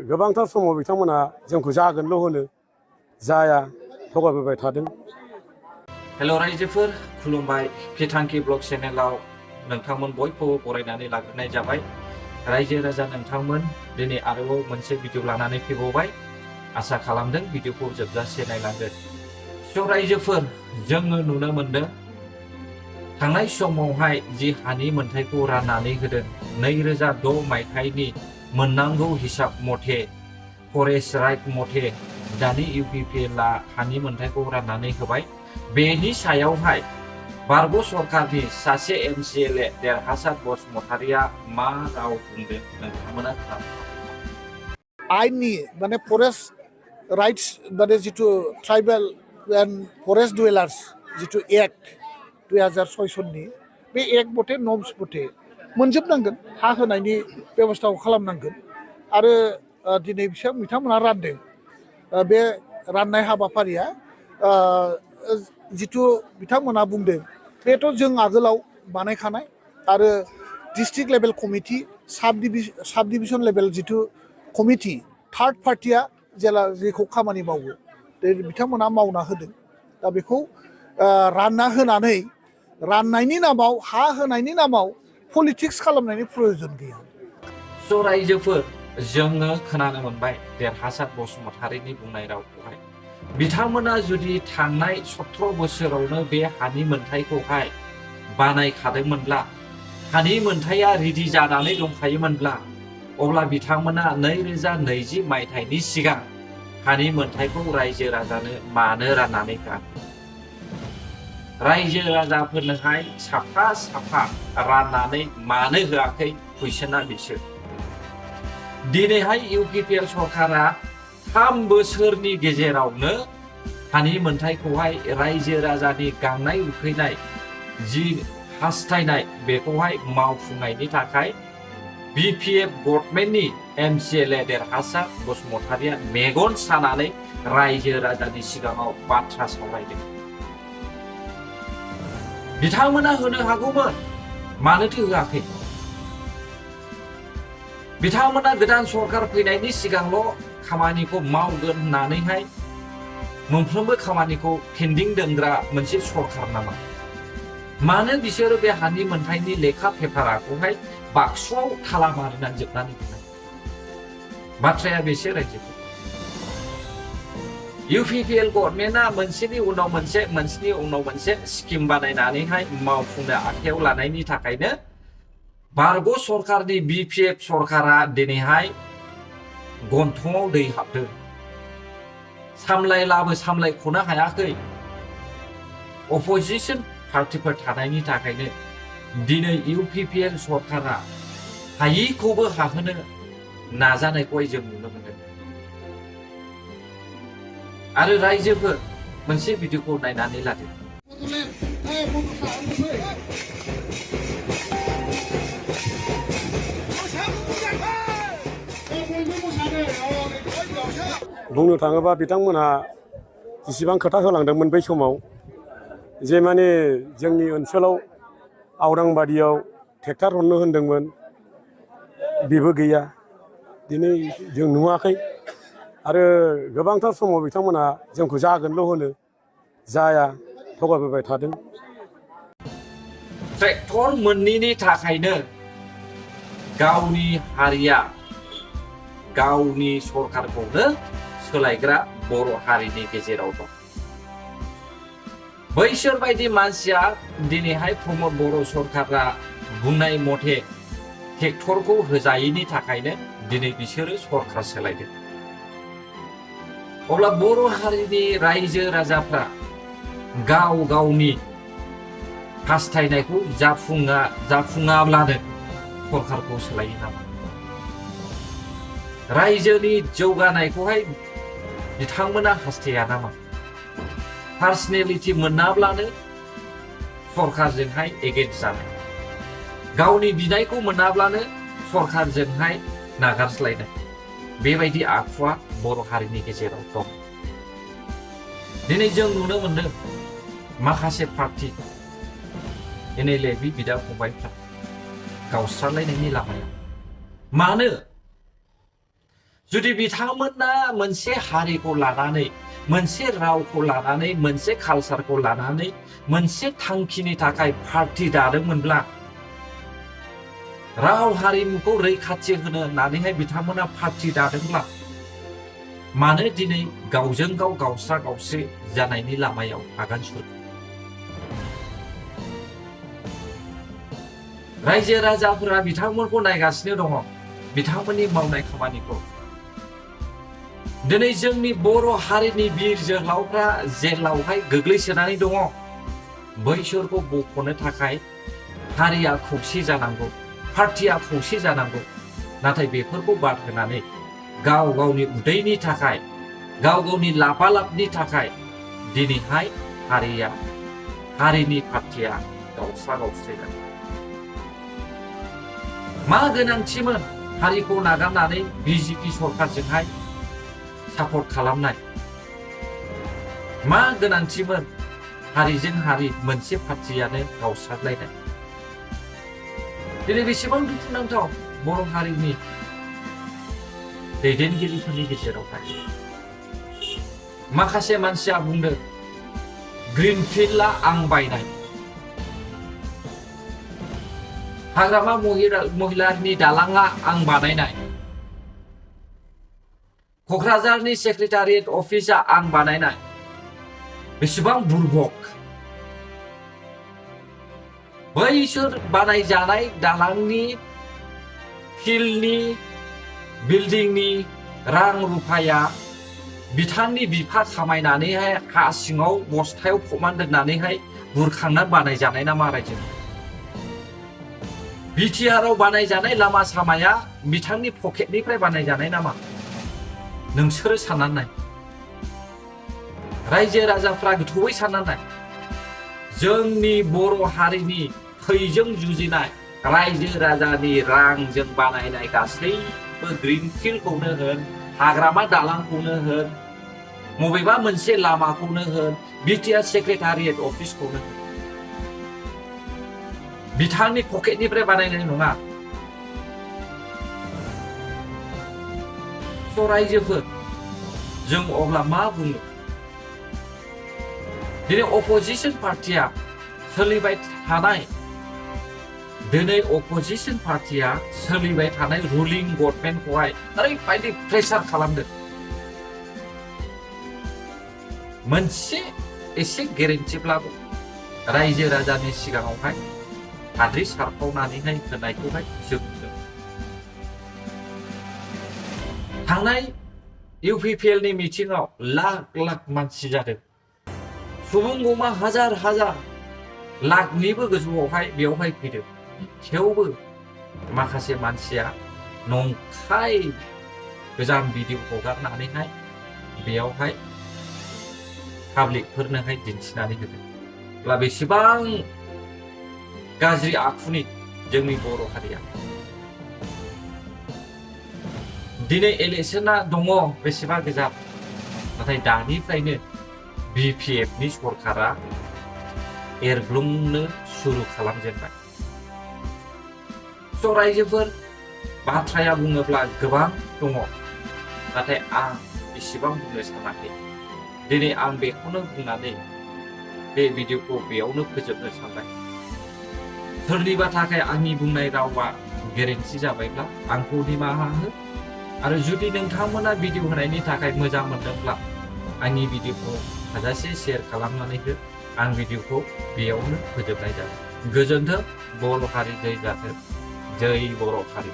गोबांथार समाव बिथांमोना जोंखौ जागोनल' होनो जाया थगायबोबाय थादों। हेल' रायजोफोर खुलुमबाय फिथांखि ब्लग चेनेलाव नोंथांमोन बयखौबो बरायनानै लाग्रोनाय जाबाय। रायजो राजा नोंथांमोन दिनै आरोबाव मोनसे भिडिअ लानानै फैबावबाय। आसा खालामदों भिडिअखौ जोबजासे नायलांगोन। स' रायजोफोर जोङो नुनो मोनदों थांनाय समावहाय जि हानि मोन्थायखौ राननानै होदों 2006 मायथाइनि मोननांगौ हिसाब मथे फरेस्ट राइट मथे दानि UPPLआ हानि मोन्थायखौ राननानै होबाय। बेनि सायावहाय बारग' सरकारनि सासे MCLA देरहासार बसुमतारिया मा राव बुंदों नोंथांमोना खोनासंदो। आइननि माने फरेस्ट राइट्स माने जिथु ट्राइबेल एन्ड फरेस्ट डुवेलार्स जिथु एक्ट 2006 सननि बे एक्ट मथे नर्म्स मथे मोनजोबनांगोन, हा होनायनि बेबस्थाखौ खालामनांगोन। आरो दिनै बिथांमोनहा रानदों बे राननाय हाबाफारिया जिथु बिथांमोनहा बुंदों बेथ' जों आगोलाव बानायखानाय आरो डिस्ट्रिक्ट लेभेल कमिटि साब डिभिजन लेभेल जिथु कमिटि थार्ड पार्टिया जेला जेखौ खामानि मावो बिथांमोनहा मावना होदों। दा बेखौ रानना होनानै राननायनि नामाव हा होनायनि नामाव पलिटिक्स खालामनायनि प्रयजन गैया। स' रायजोफोर जोङो खोनानो मोनबाय देरहासार बसुमतारिनि बुंनाय रावखौहाय बिथांमोना जुदि थांनाय 17 बोसोरावनो बे हानि मोन्थायखौहाय बानायखादोंमोनब्ला हानि मोन्थाया रेडि जानानै दंखायोमोनब्ला अब्ला बिथांमोना 2020 मायथाइनि सिगां हानि मोन्थायखौ रायजो राजानो मानो राननानै होआ? रायजो राजाफोरनोहाय साफा साफा राननानै मानो होआखै? कुइसना बिसो। दिनैहाय UPPL सरकारा 3 बोसोरनि गेजेरावनो हानि मोन्थायखौहाय रायजो राजानि गांनाय उखैनाय जि हास्थायनाय बेखौहाय मावफुंनायनि थाखाय BPF गभर्नमेन्टनि MCLA देरहासार बसुमतारिया मेगन सानानै रायजो राजानि सिगाङाव बाथ्रा सावरायदों। बिथांमोना होनो हागौमोन, मानोथो होआखै? बिथांमोना गोदान सरकार फैनायनि सिगांल' खामानिखौ मावगोन होननानैहाय मोनफ्रोमबो खामानिखौ पेन्डिं दोनग्रा मोनसे सरकार नामा? मानो बिसोरो बे हानि मोन्थायनि लेखा पेपारखौहाय बाक्सुआव थाला मारिनानै जोबनानै दोननाय? बाथ्राया बेसो रायजोफोर। UPPL गभर्नमेन्टआ मोनसेनि उनाव मोनसे स्किम बानायनानैहाय मावफुंनो आखायाव लानायनि थाखायनो बारग' सरकारनि BPF सरकारा दिनैहाय गन्थङाव दै हाबदों। सामलायलाबो सामलायख'नो हायाखै। अपोजिसन पार्टिफोर थानायनि थाखायनो दिनै UPPL सरकारा हायिखौबो हाहोनो नाजानायखौहाय जों नुनो मोनदों। आरो रायजोफोर मोनसे भिडिअखौ नायनानै लादो। बुंनो थाङोबा बिथांमोनहा जेसेबां खोथा होलांदोंमोन बै समाव जे माने जोंनि ओनसोलाव आवदांबादियाव ट्रेक्टर हरनो होनदोंमोन, बेबो गैया। दिनै जों नुवाखै। आरो गोबांथार समाव बिथांमोना जोंखौ जागोनल' होनो जाया थगायबोबाय थादों। ट्रेक्टर मोनैनि थाखायनो गावनि हारिया गावनि सरकारखौनो सोलायग्रा बर' हारिनि गेजेराव दं। बैसोर बायदि मानसिया दिनैहाय प्रमद बर' सरकारा बुंनाय मथे ट्रेक्टरखौ होजायैनि थाखायनो दिनै बिसोरो सरकार सोलायदों। अब्ला बर' हारिनि रायजो राजाफ्रा गाव गावनि हास्थायनायखौ जाफुङाब्लानो सरकारखौ सोलायो नामा? रायजोनि जौगानायखौहाय बिथांमोना हास्थाया नामा? पार्सनेलिटि मोनाब्लानो सरकारजोंहाय एगेन्स्ट जानाय, गावनि बिनायखौ मोनाब्लानो सरकारजोंहाय नागारज्लायनाय, बेबायदि आखुआ बर' हारिनि गेजेराव दं। दिनै जों नुनो मोनदों माखासे पार्टि NLA बिदा फंबायफ्रा गावस्रालायनायनि लामायाव। मानो? जुदि बिथांमोना मोनसे हारिखौ लानानै मोनसे रावखौ लानानै मोनसे कालसारखौ लानानै मोनसे थांखिनि थाखाय पार्टि दादोंमोनब्ला राव हारिमुखौ रैखाथि होनो होननानैहाय बिथांमोना पार्टि दादोंब्ला मानो दिनै गावजों गाव गावस्रा गावस्रि जानायनि लामायाव आगान सुरो? रायजो राजाफोरा बिथांमोनखौ नायगासिनो दङ बिथांमोननि मावनाय खामानिखौ। दिनै जोंनि बर' हारिनि बिर जोहोलावफ्रा जेलावहाय गोग्लैसोनानै दङ। बैसोरखौ बख'नो थाखाय हारिया खौसे जानांगौ, पार्टिया खौसे जानांगौ। नाथाय बेफोरखौ बाद होनानै गाव गावनि उदैनि थाखाय गाव गावनि लाफालाबनि थाखाय दिनैहाय हारिनि पार्टिया गावस्रा गावस्रि जादों। मा गोनांथिमोन हारिखौ नागारनानै बिजेपि सरकारजोंहाय सापर्ट खालामनाय? मा गोनांथिमोन हारिजों हारि मोनसे पार्टियानो गावस्रालायनाय? दिनै बेसेबां दुखुनांथाव बर' हारिनि दैदेनगिरिफोरनि गेजेरावहाय। माखासे मानसिया बुंदों ग्रिनफिल्डआ आं बायनाय, हाग्रामा महिलारिनि दालांआ आं बानायनाय, क'क्राझारनि सेक्रेटारियेट अफिसआ आं बानायनाय। बेसेबां बुरबक! बैसोर बानायजानाय दालांनि, फिल्डनि, बिल्डिंनि रां रुफाया बिथांनि बिफा खामायनानैहाय हा सिङाव बस्थायाव फबनानै दोननानैहाय बुरखांनानै बानायजानाय नामा रायजो? बिटिआरआव बानायजानाय लामा सामाया बिथांनि पकेटनिफ्राय बानायजानाय नामा? नोंसोरो साननानै नाय। रायजो राजाफ्रा गोथौयै साननानै नाय। जोंनि बर' हारिनि थैजों जुजिनाय रायजो राजानि रांजों बानायनाय गासैबो ग्रिनफिल्डखौनो होन, हाग्रामा दालांखौनो होन, बबेबा मोनसे लामाखौनो होन, बिटिआर सेक्रेटारियेट अफिसखौनो होन, बिथांनि पकेटनिफ्राय बानायनाय नङा। रायजोफोर जों अब्ला मा बुङो? दिनै अपोजिशन पार्टिया सोलिबाय थानाय रुलिं गभर्नमेन्टखौहाय ओरैबायदि प्रेसार खालामदों। मोनसे एसे गेरेन्टिब्लाबो रायजो राजानि सिगाङावहाय हाद्रि सारफावनानैहाय होनायखौहाय जों नुदों। थांनाय इउपिपिएलनि मिटिंआव लाख लाख मानसि जादों। सुबुं गमा हाजार हाजार लाखनिबो गोजौआवहाय बेवहाय फैदों। थेवबो माखासे मानसिया नंखाय गोजाम भिडिअ हगारनानैहाय बेयावहाय पाब्लिकफोरनोहाय दिन्थिनानै होदों। अब्ला बेसेबां गाज्रि आखुनि जोंनि बर' हारिया। दिनै इलेक्शना दङ बेसेबा गोजान, नाथाय दानिफ्रायनो बिपिएफनि सरकारा एरग्लुंनो सुरु खालामजेनबाय। रायजोफोर बाथ्राया बुङोब्ला गोबां दङ, नाथाय आं इसेबां बुंनो सानाखै। दिनै आं बेखौनो बुंनानै बे भिडिअखौ बेयावनो फोजोबनो सानबाय। सोरनिबा थाखाय आंनि बुंनाय रावा गोरोन्थि जाबायब्ला आंखौ निमाहा हो। आरो जुदि नोंथांमोना भिडिअ होनायनि थाखाय मोजां मोनदोंब्ला आंनि भिडिअखौ हाजासे शेयार खालामनानै हो। आं भिडिअखौ बेयावनो फोजोबनाय जाबाय। गोजोन्थों। बर' हारि जै जाथों। जै बर' हारि।